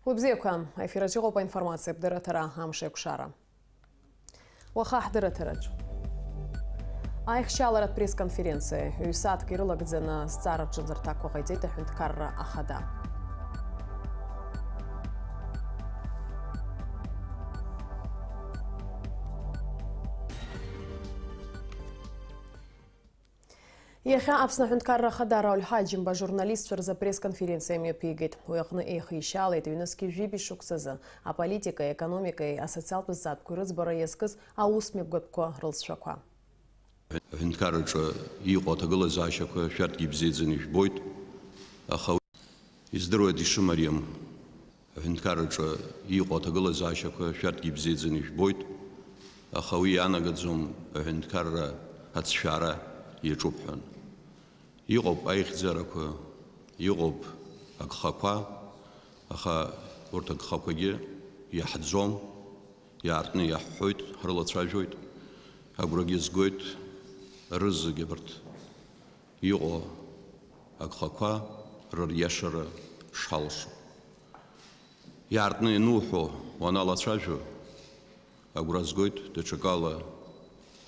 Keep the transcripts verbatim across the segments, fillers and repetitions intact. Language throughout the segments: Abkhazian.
Уи бзиақәа, аефираҿ иҟоуп аинформациатә дырраҭара Амш еиқәшара. Уаха ҳдырраҭараҿ. Аихшьаларатә пресс-конференциа ҩ-сааҭк ирылагӡаны зҵааратә ҿыцырҭақәа ҟаиҵеит аҳәынҭқарра ахада. Иахьа Аԥсны Аҳәынҭқарра Ахада Рауль Ҳаџьымба ажурналистцәа рзы апресс-конференциа мҩаԥигеит. Уи аҟны еихишьаалеит ҩнызқьи жәибжь шықәсазы аполитикеи, аекономикеи, асоциалтә зҵаатәқәеи рыӡбара иазкыз аусмҩаԥгатәқәа рылҵшәақәа. Аҳәынҭқарраҿы иҟоу аҭагылазаашьақәа шәарҭгьы ибзиаӡаны ижәбоит, аха уи издыруеит ишымариам. Аҳәынҭқарраҿы иҟоу аҭагылазаашьақәа шәарҭгьы ибзиаӡаны ижәбоит, аха уи иаанагаӡом аҳәынҭқарра ацәшәара иаҿуп ҳәа. Иҟоуп аихьӡарақәа, иҟоуп агхақәа, аха урҭ агхақәагьы иаҳӡом, иаартны иаҳҳәоит, ҳрылацәажәоит, агәрагьы згоит рызегь абарҭ иҟоу агхақәа рыриашара шҳалшо. Иаартны иануҳәо уаналацәажәо, агәра згоит, даҽакала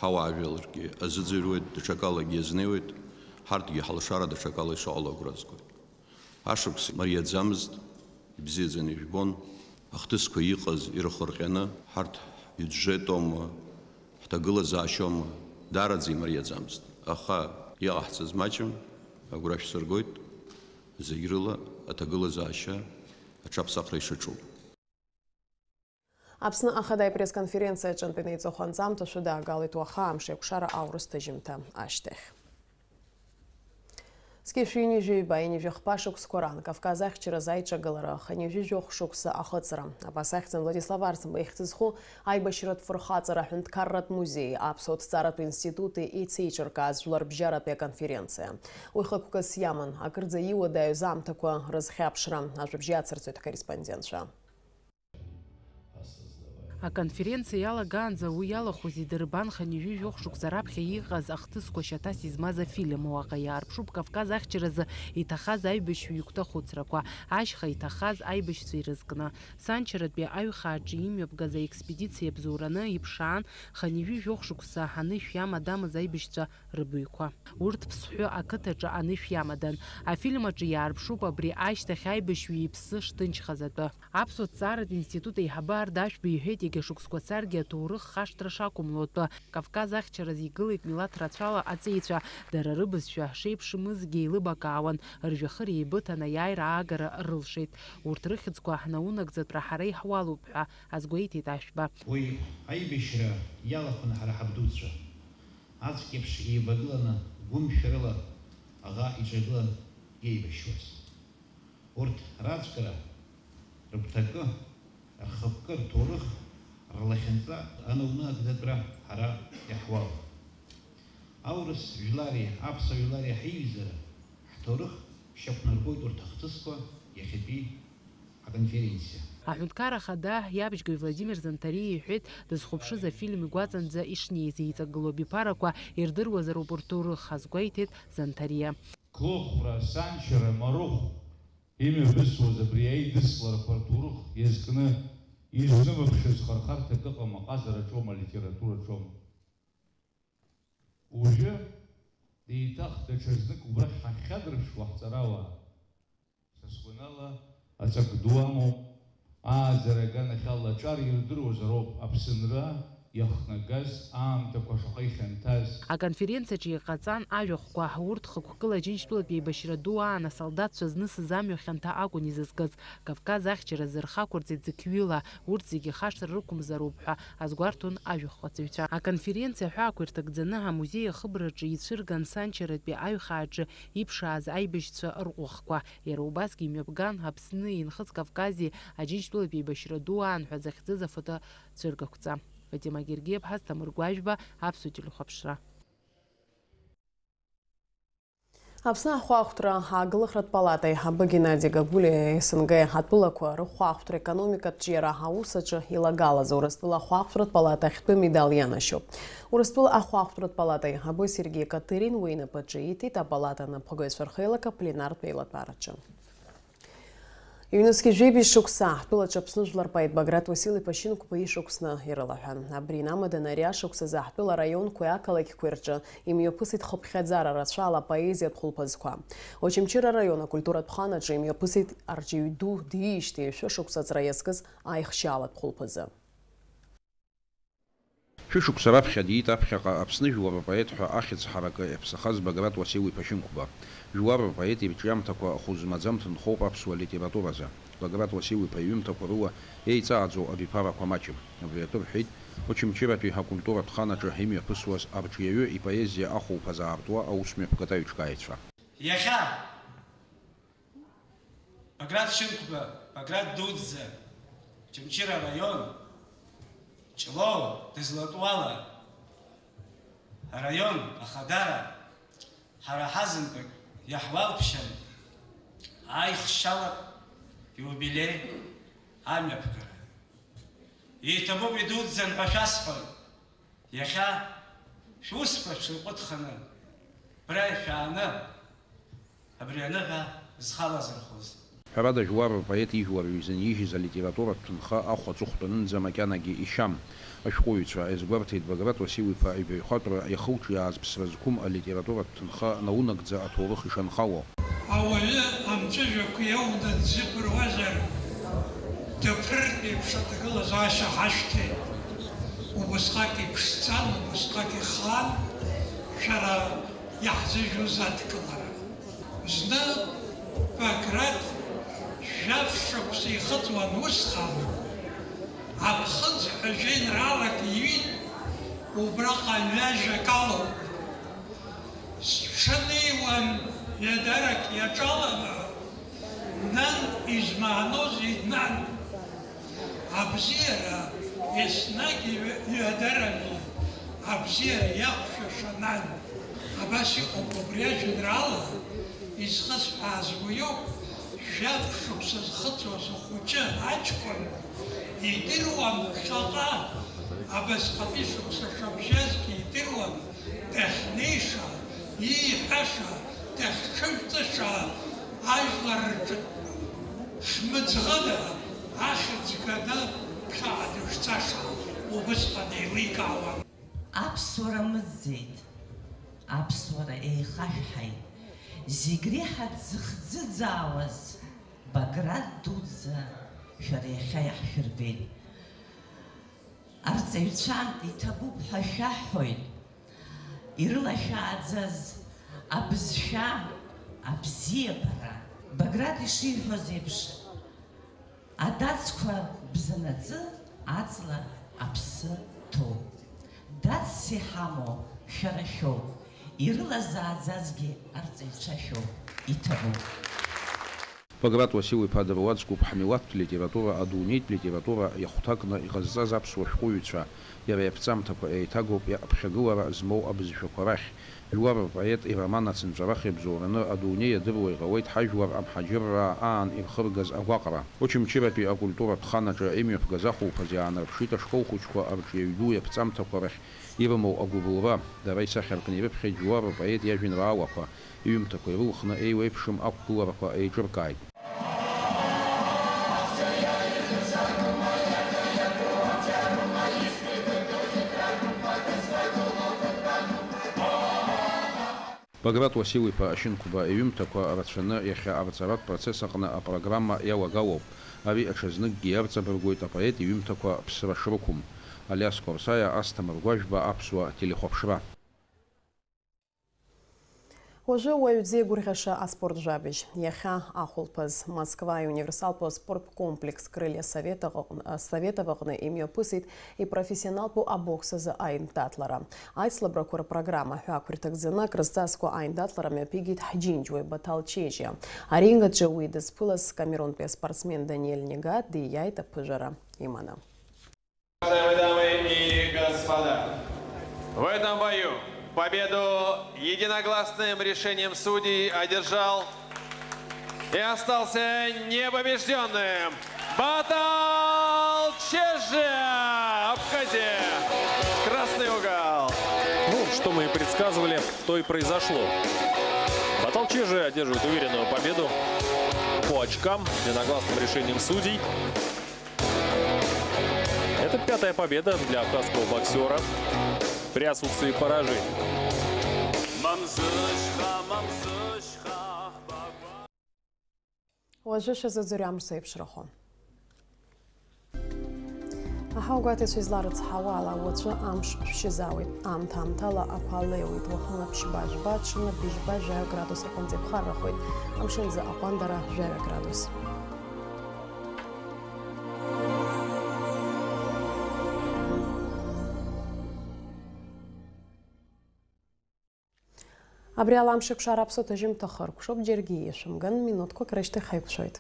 ҳауаажәларгьы азыӡырҩуеит, даҽакалагьы иазнеиуеит, ҳарҭгьы ҳалшара даҽакала ишыҟало агәра згоит. Ашықәс мариаӡамызт, ибзиаӡаны ижәбон, ахҭысқәа иҟаз ирхырҟьаны, ҳарҭ ҳбиуџьетоума, ҳҭагылазаашьоума, даараӡа имариаӡамызт. Аха иҟаҳҵаз маҷым, агәра шәсыргоит, зегь рыла аҭагылазаашьа аҽаԥсахра ишаҿу. Аԥсны Ахада ипресс-конференциа аҿынтә инеиҵыху анҵамҭа шәыдаагалеит уаха амш еиқәшара аурыс ҭыжьымҭа ашьҭахь. Зқьи шәи ҩынҩажәи ҩба, ҩынҩажәи хԥа шықәсқәа раан Кавказ ахьчаразы аиҿагылара хынҩажәи жәохә шықәса ахыҵра. Абас ахьӡын Владислав Арӡынба ихьӡ зху аибашьратә фырхаҵара аҳәынҭқарратә музеи, аԥсуа ҭҵааратә институти ицеиҿыркааз жәларбжьаратәи аконференциа. Уи хықәкыс иаман, акырӡа иуадаҩыз аамҭақәа рызхьаԥшра, ажәабжь иацырҵоит ҳкорреспондентцәа. Аконференциа иалагаанӡа уи иалахәыз идырбан хынҩажәи жәохә шықәса раԥхьа иҟаз ахҭысқәа шьаҭас измаз афильм. Уаҟа иаарԥшуп Кавказ ахьчаразы иҭахаз аибашьҩы игәҭахәыцрақәа, ашьха иҭахаз аибашьцәа ирызкны. Санчаратәи аҩхааҿы имҩаԥгаз аекспедициа иабзоураны иԥшаан, хынҩажәи жәохә шықәса анышә иамадамыз аибашьцәа рыбаҩқәа. Урҭ Ԥсҳәы ақыҭаҿы анышә иамадан. Афильм аҿы иаарԥшуп абри ашьҭахь аибашьҩы иԥсы шҭынчхаз атәы. Аԥсуа ҭҵааратә институт аиҳабы Арда Ашәба иҳәеит, иагьа шықәсқәа царгьы аҭоурых хашҭра шақәымло атәы. Кавказ ахьчараз игылеит милаҭ рацәала аҵеицәа, дара рыбызшәа шеиԥшымызгьы еилыбакаауан, ржәҩахыр еибыҭан аиааира аагара рылшеит. Урҭ рыхьӡқәа ҳнаунагӡатәра ҳара иҳуалуп ҳәа азгәеиҭеит Ашәба. Уи аибашьра иалахәын ҳара ҳабдуцәа. Аҵәк еиԥш еивагыланы, гәымшәарыла аӷа иҿагылан иеибашьуаз. Урҭ раҵкара, рыгәҭакы, рхықәкы, рҭоурых, рлахьынҵа анаунагӡатәра ҳара иаҳуалуп. Аурыс жәлари аԥсуа жәлари ҳаиҩызара, ҳҭоурых шьақәнаргоит урҭ ахҭысқәа иахьатәи аконференциа. Аҳәынҭқар ахада иабжьгаҩ Владимир Занҭариа иҳәеит, дызхәаԥшыз афильм игәаҵанӡа ишнеиз, еиҵагылоу абиԥарақәа ирдыруазароуп урҭ рҭоурых, азгәеиҭеит Занҭариа. Клыхәра, санчара, марыхә имҩаԥысуаз абри аидысларақәа рҭоурых иазкны изнымԥшыз хырхарҭак ыҟам, аҟазараҿоума, алитератураҿоума. Уажәы еиҭах даҽазнык убрахь ҳахьхьадырԥшуа ҳҵарауаа, са сгәанала, аҵак ду амоуп, ааӡара аганахьала аҿар ирдыруазароуп Аԥсынра иахнагаз аамҭақәа шаҟа ихьанҭаз. Аконференциаҿы иҟаҵан ажәахәқәа, урҭ хықәкыла Аџьынџьтәылатә еибашьра ду аан асолдаҭцәа знысыз амҩа хьанҭа акәын изызкыз. Кавказ ахьчаразы рхы ақәырҵеит зықьҩыла, урҭ зегьы хашҭра рықәымзароуп ҳәа азгәарҭон ажәахәҟаҵаҩцәа. Аконференциа аҳәаақәа ирҭагӡаны амузеи ахыбраҿы ицәырган Санчаратәи аҩхааҿы иԥшааз аибашьцәа рҟәыхқәа. Иара убасгьы имҩаԥган Аԥсни Нхыҵ Кавкази Аџьынџьтәылатә еибашьра ду аан ҳәа захьӡыз афото цәыргақәҵа. Фатима Гергиаԥҳа, Асҭамыр Гәажәба, Аԥсуа телехәаԥшра. Аԥсны ахәаахәҭра ааглыхратә палата аиҳабы Геннади Гагулиа СНГ атәылақәа рыхәаахәҭра економикатә ҿиара аус аҿы илагалаз Урыстәыла ахәаахәҭратә палата ахьтәы медал ианашьоуп. Урыстәыла ахәаахәҭратә палата аиҳабы Сергеи Катырин уи инапаҿы ииҭеит апалата анапхгаҩцәа рхеилак апленартә еилатәараҿы. Ҩнызқьи жәибжь шықәса ҳтәылаҿы Аԥсны жәлар поет Баграт Уасил-иԥа Шьынқәба ишықәсны ирылаҳәан. Абри инамаданы ари ашықәсазы ҳтәыла араионқәеи ақалақьқәеи рҿы имҩаԥысит хыԥхьаӡара рацәала апоезиатә хәылԥазқәа. Очамчыра араион акультуратә хан аҿы имҩаԥысит арҵаҩ ду диижьҭеи шәышықәса аҵра иазкыз аихшьаалатә хәылԥазы. Шәышықәса раԥхьа диит аԥхьаҟа Аԥсны жәлар рпоет ҳәа ахьӡ ҳаракы иаԥсахаз Баграт Уасил-иԥа Шьынқәба. Жәлар рпоет ирҿиамҭақәа хәы змаӡам ҭынхоуп аԥсуа литературазы. Баграт Уасил-иԥа иҩымҭақәа рыла еиҵааӡоу абиԥарақәа маҷым. Убри атәы рҳәеит Очамчыратәи акультуратә хан аҿы имҩаԥысуаз арҿиаҩы ипоезиа ахәылԥаз аартуа аусмҩаԥгатә аиҿкааҩцәа. Иахьа Баграт Шьынқәба, Баграт дуӡӡа, Очамчыра араион, Ҷлоу дызлатәу ала, араион ахадара, ҳара ҳазынтәык иаҳуалԥшьан аихшьалатә иубилеи амҩаԥгара. Иҭабуп, идуӡӡан ҳәа шәасҳәоит. Иахьа шәусқәа шәырҟәыҭханы, абра ишәааны, абри аныҳәа зхалазырхәыз. Ҳәарада, жәлар рпоет ижәлар ҩзынижьыз алитературатә ҭынха ахә аҵыхәтәанынӡа макьанагьы ишьам. Ашәҟәыҩҩцәа иазгәарҭеит Баграт Уасил-иԥа ибаҩхатәра иахылҿиааз ԥсра зқәым алитературатә ҭынха наунагӡа аҭоурых ишанхало. Ауаҩы амҵәыжәҩақәа иоуны дзыԥыруазар, дыԥрыртә еиԥш аҭагылазаашьа ҳашәҭеит. Убысҟак иԥшӡан, убысҟак ихаан шәара иаҳзыжәыз адкылара. Зны Баграт жәаф шықәса ихыҵуан усҟан, Аԥхыӡ ҳәа жәеинраалак иҩит, убраҟа ҩажәак алоуп. Сҽынеиуан ҩадарак иаҿаланы, нан измааноузеи, нан? Абзиара еснагь ҩ-, ҩадарами, абзиара иақәшәаша, нан. Абас иҟоуп убри ажәеинраала изхысҳәааз уиоуп, жәаф шықәса зхыҵуаз ахәыҷы аҷкәын идыруан ԥхьаҟа, абасҟатәи шықәса шабжьазгьы идыруан, дахьнеиша, ииҳәаша, дахьҽыжәҵыша, ажәлар рҿы хьмыӡӷыда, ахьӡ гада ԥхьаҟа дышцаша убысҟан еиликаауан. Аԥсуара мыӡӡеит, аԥсуара еихашәҳаит. Зегь реиҳа дзыхӡыӡаауаз Баграт дуӡӡа шәара иахьа иаҳшәырбеит. Арҵаҩцәа иҭабуп ҳәа шәаҳҳәоит. Ирылашәааӡаз абызшәа, абзиабара. Баграт ишиҳәоз еиԥш, адацқәа бзанаҵы аҵла аԥсы ҭоуп. Дацс иҳамоу шәара шәоуп. Ирылазааӡазгьы арҵаҩцәа шәоуп, иҭабуп. Баграт Уасил-иԥа дыруаӡәкуп ҳмилаҭтә литература адунеитә литература иахәҭакны иҟазҵаз аԥсуа шәҟәыҩҩцәа, иара иаԥҵамҭақәа еиҭагоуп иаԥхьагылара змоу абызшәақәа рахь. Жәлар рпоет ироман ацынҵәарах иабзоураны адунеи иадыруа иҟалеит ҳажәлар амҳаџьырраа аан ирхыргаз агәаҟра. Очамчыратәи акультуратә хан аҿы имҩаԥгаз ахәылԥаз иаанарԥшит ашкол хәыҷқәа арҿиаҩ ду иаԥҵамҭақәа рахь ирымоу агәыбылра. Дара исахьаркны ирыԥхьеит жәлар рпоет иажәеинраалақәа, иҩымҭақәа ирылхны еиуеиԥшым ақәгыларақәа еиҿыркааит. Баграт Уасил-иԥа Шьынқәба иҩымҭақәа рацәаны иахьа арҵаратә процесс аҟны апрограмма иалагалоуп. Ари аҽазныкгьы иарҵабыргуеит апоет иҩымҭақәа ԥсра шрықәым. Алиас Қәарсаиа, Асҭамыр Гәажәба, Аԥсуа телехәаԥшра. Уажәы уаҩ дзеигәырӷьаша аспорт жәабжь. Иахьа ахәылԥаз Москва иуниверсалтә аспорттә комплекс Крылья Совета аҟны, Советов аҟны имҩаԥысит ипрофессионалтәу абокс азы аиндаҭлара. Аицлабрақәа рпрограмма ҳәа ақәирҭак ӡаны акрызҵазкуа аиндаҭлара мҩаԥигеит ҳџьынџьуаҩ Баҭал Чежиа. Аринг аҿы уи дызԥылаз Камерунтәи аспортсмен Даниэль Нега дииааит аԥыжәара иманы. Уважаемые дамы и господа, в этом бою победу единогласным решением судей одержал и остался непобеждённым Батал Чежи, Абхазия, красный угол. Ну, что мы и предсказывали, то и произошло. Батал Чежи одерживает уверенную победу. По очкам, единогласным решением судей. Это пятая победа для абхазского боксера при отсутствии поражений. Мамзышха, мамзышха. Уажәы шәазыӡырҩ амш зеиԥшрахо. Аҳауагәаҭаҩцәа изларыцҳауа ала, уаҵәы амш шәшьызаауеит. Аамҭа-аамҭала ақәа леиуеит. Уахынла ԥшьба-жәба, ҽынла быжьба-жәаҩа градус аҟынӡа иԥхаррахоит. Амшынӡы аҟәандара жәаҩа градус. Абри ала амш еиқәшара аԥсуа ҭыжьымҭа хыркәшоуп, џьаргьы иашәымган, минуҭқәак рышьҭахь ҳаиқәшәоит.